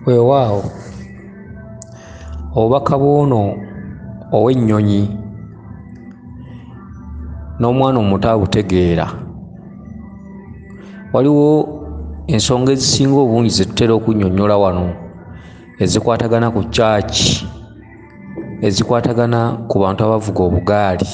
Weewaawo obubaka bw'ono ow'ennyonyi n'omwana omuto abutegeera. Waliwo ensonga ezisinga obungi ze tutera okunnyonnyola wano ezikwatagana ku church, ezikwatagana ku bantu abavuga obugaali.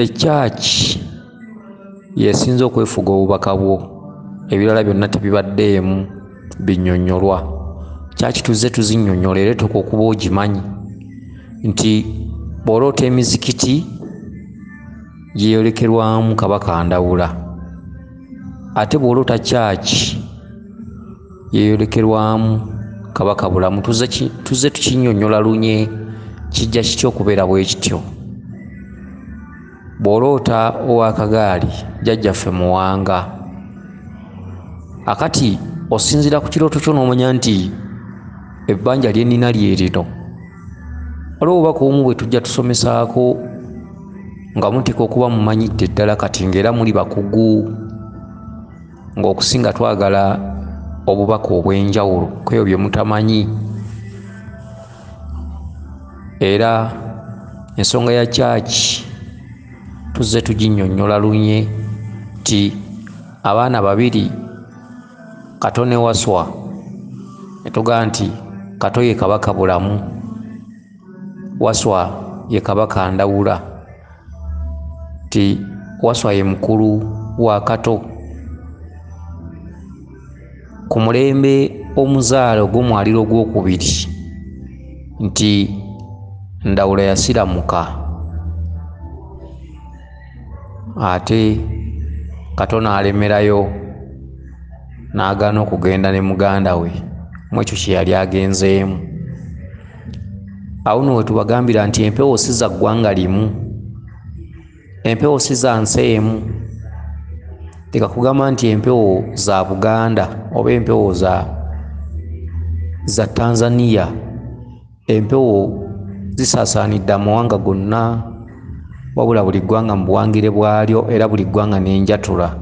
Echurch y'esinze okwefuga obubaka bwo, ebirala byonna tebibaddeemu binnyonnyolwa. Church tuzze tuzinnyonnyola era etuuka okuba ogimanyi nti bw'oloota emizikiti gyeyolekerwamu Kabaka Ndawula, ate bw'oloota church yeeyolekerwamu Kabaka Bulamu. Tuzze tukinnyonnyola lunye kijja kitya okubeera bwe kityo. Bw'oloota ow'akagaali jjajjaffe Muwanga, akati osinziira ku kirooto kyo n'omanya nti ebbanja lye nnina lye lino. Waliwo obubaka obumu bwe tujja tusomesaako nga muteekwa okuba mumanyidde ddala kati ng'era muli bakugu, ng'okusinga twagala obubaka obw'enjawulo ku ebyo bye mutamanyi. Era ensonga ya church tuzze tuginnyonnyola lunye nti abaana babiri Kato ne Waswa, ne tugamba nti Kato ye Kabaka Bulamu, Waswa ye Kabaka Ndawula, nti Waswa ye mukulu wa Kato. Ku mulembe omuzaale ogw'omwaliro ogwokubiri nti Ndawula yasiramuka ate Kato n'alemerayo n'agaana okugenda ne muganda we mu ekyo kye yali agenzeemu. Awo nno we tubagambira nti empewo si za ggwanga limu, empewo si za nsi emu. Leka kugamba nti empewo za Buganda oba empewo za Tanzania. Empewo zisaasaanidde amawanga gonna, wabula buli ggwanga mu buwangire bwalyo era buli ggwanga n'enjatula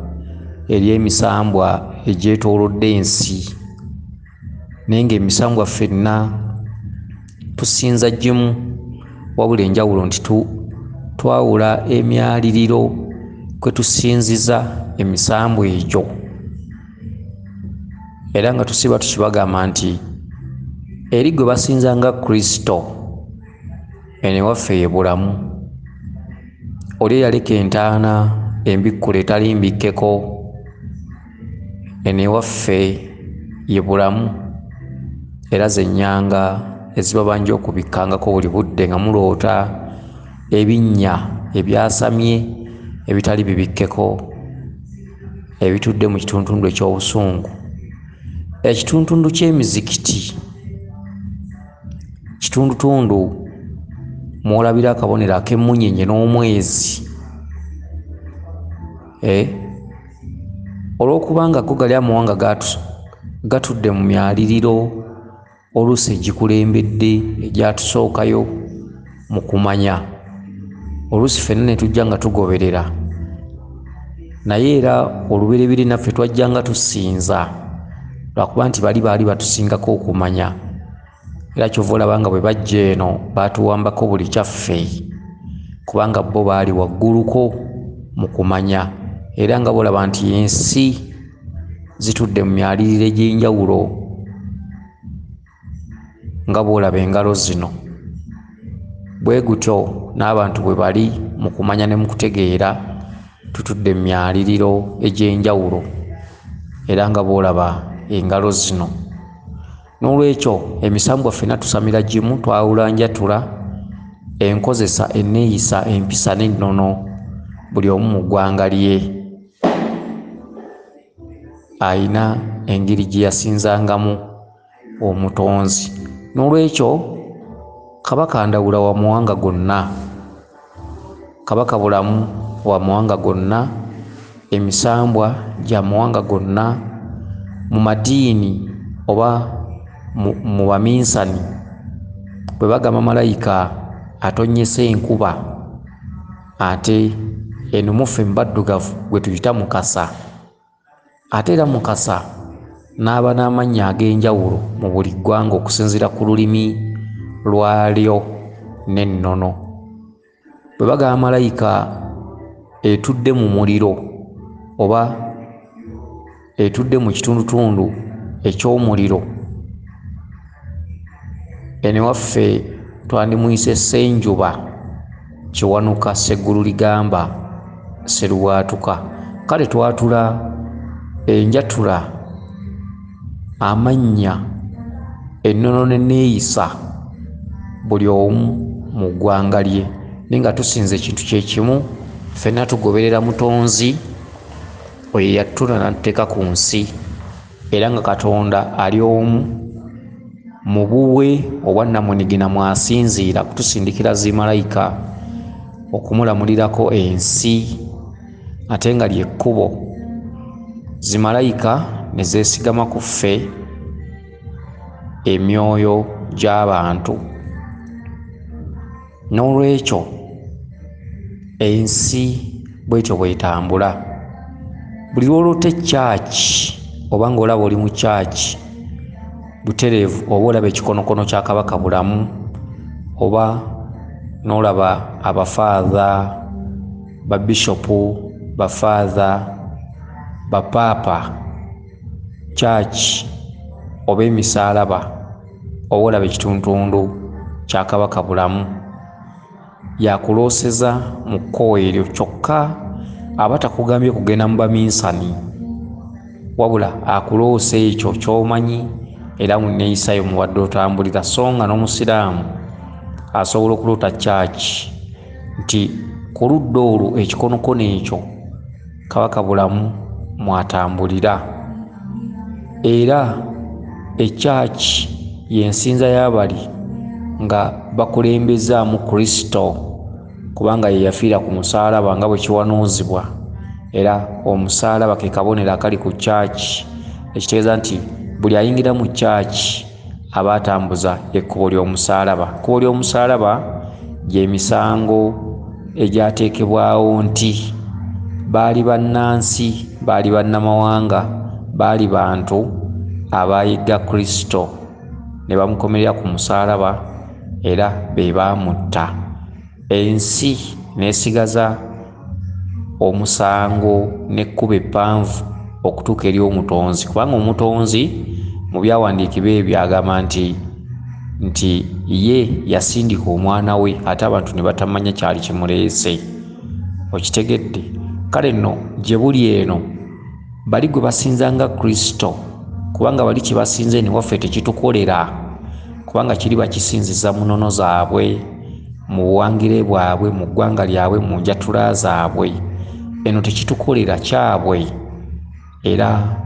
ery'emisambwa egyetoolodde ensi. Naye ng'emisambwa ffenna tusinza gimu, wabula enjawulo nti twawula emyaliriro kwe tusinziza emisambwa egyo. Era nga tusiba tukibagamba nti eri gwe basinza nga Kristo, eno ewaffe ye Bulamu. Oli eyaleka entaana embikkule etali mbikkeko, eno ewaffe ye Bulamu. Era ze nnyanga ezibabanja okubikkangako buli budde nga muloota ebinnya ebyasamye ebitali bibikkeko ebitudde mu kituntundu eky'obusungu. Ekituntundu ky'emizikiti kitundutundu mw'olabira akabonero ak'emmunyenye n'omwezi. Olw'okubanga go gali amawanga gatudde mu myaliriro oluusi egikulembedde egyatusookayo mu kumanya, oluusi ffenna ne tujja nga tugoberera. Naye era olubereberye naffe twajja nga tusinza, lwakuba nti bali baali batusingako okumanya. Era ky'ova olaba nga bwe bajja eno baatuwambako buli kyaffe, kubanga bo baali wagguluko mu kumanya. Era nga bw'olaba nti ensi zitudde mu myaliriro egy'enjawulo nga bw'olaba engalo zino, bwe gutyo n'abantu bwe bali mu kumanya ne mu kutegeera, tutudde mu myaliriro egy'enjawulo era nga bw'olaba engalo zino. Noolwekyo emisambwa ffenna tusamira gimu, twawula njatula, enkozesa, enneeyisa, empisa n'ennono buli omu mu ggwanga lye ayina engeri gye yasinzangamu omutonzi. Noolwekyo Kabaka Ndawula wa mawanga gonna, Kabaka Bulamu wa mawanga gonna, emisambwa gya mawanga gonna, mu madiini oba mu baminsani bwe bagamba malayika atonnyesa enkuba, ate eno muffe mu baddugavu gwe tuyita Mukasa. Ate era Mukasa n'aba n'amannya ag'enjawulo mu buli ggwanga okusinziira ku lulimi lwalyo n'ennono. Bwe bagamba malayika etudde mu muliro oba etudde mu kitundutundu eky'omuliro, eno waffe twandimuyise Ssenjuba Kiwanuka Sseggulu Ligamba Sserubwatuka. Kale twatula enjatula, amannya, ennono n'enneeyisa buli omu mu ggwanga lye, naye nga tusinza ekintu kye kimu. Ffenna tugoberera Mutonzi oyo eyatutona n'atuteeka ku nsi, era nga Katonda ali omu mu bubwe obwannamunigina mwasinziira kutusindikira zimalayika okumulamulirako ensi, ate nga ly'ekkubo zimalayika ne zeesigama ku ffe emyoyo gy'abantu. N'olwekyo ensi bwetyo bwetambula. Buli lw'oloota ekyaki oba ng'olaba oli mu kyaki butereevu, oba olaba ekikonokono kya Kabaka Bulamu, oba n'olaba abafaatha, babishopu, bafaatha, bapaapa, kyaki oba emisaalaba, oba olaba ekituntundu kya Kabaka Bulamu, yakulooseza mu kkowe eryo. Kyokka aba takugambye kugenda mu baminsani, wabula akuloosa ekyo ky'omanyi era mu nneeyisayo mubadde otambulira. So nga n'omusiraamu asobola okuloota kyaki nti ku ludda olwo ekikonokono ekyo Kabaka Bulamu mwatambulira. Era ekyaki y'ensinza y'abali nga bakulembezaamu Kristo, kubanga ye yafiira ku musaalaba nga bwe kiwanuuzibwa, era omusaalaba ke kabonero akali ku kyaki, ekitegeeza nti buli ayingira mu kyaki aba atambuza ekkubo ly'omusaalaba. Ekkubo ly'omusaalaba gy'emisango egyateekebwawo nti baali bannansi, baali bannamawanga, baali bantu abaayigga Kristo ne bamukomerera ku musaalaba, era be baamutta. Ensi n'esigaza omusango n'ekkubo eppanvu okutuuka eri Omutonzi, kubanga Omutonzi mu byawandiikibwa ebyo agamba nti ye yasindika omwana we, ate abantu ne batamanya kyali kimuleese. Okitegedde? Kale nno gye buli eno bali gwe basinza nga Kristo, kubanga bali kye basinza eno waffe tekitukolera, kubanga kiri bakisinziza mu nnono zaabwe, mu buwangire bwabwe, mu ggwanga lyabwe, mu njatula zaabwe. Eno tekitukolera, kyabwe. Era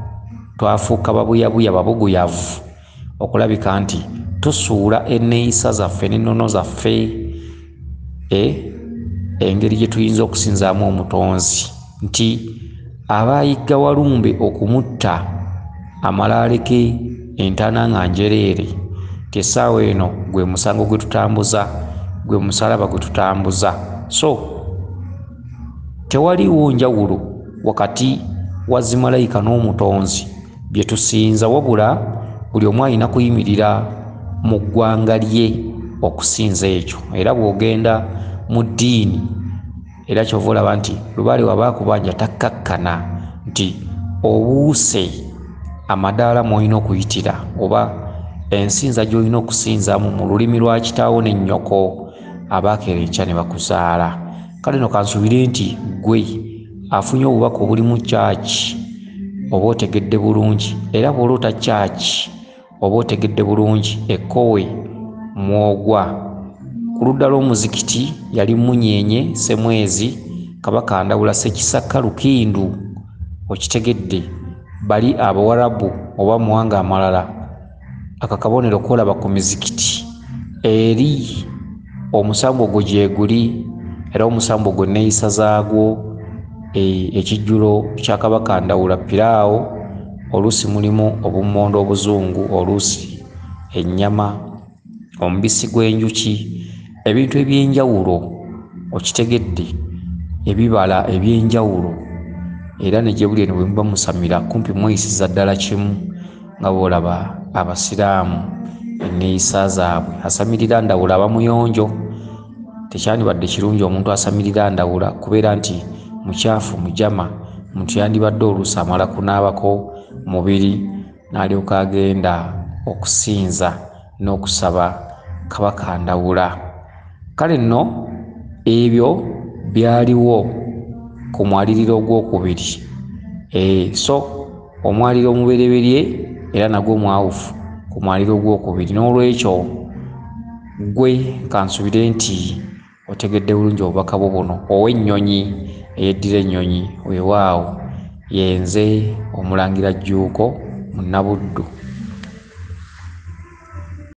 twafuuka babuyabuya babuguyavu okulabika nti tusuula enneeyisa zaffe n'ennono zaffe, engeri gye tuyinza okusinzaamu Omutonzi, nti abaayigga Walumbe okumutta amala aleke entaana nga njereere, nti essaawa eno gwe musango gwe tutambuza, gwe musalaba gwe tutambuza. So tewaliwo njawulo wakati wa zimalayika n'Omutonzi bye tusinza, wabula buli omu alina kuyimirira mu ggwanga lye okusinza ekyo. Era bw'ogenda mu ddiini, era kyova olaba nti lubaale waba akubanja takkakkana, nti obuuse amadaala mw'olina okuyitira oba ensinza gy'olina okusinzaamu mu lulimi lwa kitaawo ne nnyoko abaakeera enkya ne bakuzaala. Kale nno kansuubire nti ggwe afunye obubaka obulimu kyaki oba otegedde bulungi, era bw'oloota kyaki oba otegedde bulungi ekkowe mw'ogwa. Ku ludda lw'omuzikiti yali Munyenye Ssemwezi Kabaka Ndawula Ssekisaka Lukindu. Okitegedde? Bali Abawarabu oba mawanga amalala, akakabonero kolaba ku mizikiti eri omusambo ogwo gyeguli, era omusambo ogwo neeyisa zaagwo. Ekijjulo kya Kabaka Ndawula piraawo, oluusi mulimu obummonde obuzungu, oluusi ennyama, omubisi gw'enjuki, ebintu ebyenjawulo. Okitegedde? Ebibala ebyenjawulo. Era ne gye buli eno bwe muba musamira kumpi mweyisiza ddala kimu. Nga bw'olaba Abasiraamu enneeyisa zaabwe, asamirira ndawula aba muyonjo. Tekyandibadde kirungi omuntu asamirira ndawula kubeera nti mukyafu, mujama. Omuntu yandibadde oluusi amala kunaabako mubiri n'alyoka agenda okusinza n'okusaba Kabaka Ndawula. Kale nno ebyo byaliwo ku mwaliriro ogwokubiri. So omwaliro omubereberye era nagwo mwawufu ku mwaliro ogwokubiri. N'olwekyo gwe kansubire nti otegedde bulungi obubaka bwo buno. Ow'ennyonyi eyeddira ennyonyi, weewaawo yenze Omulangira Jjuuko Munnabuddu.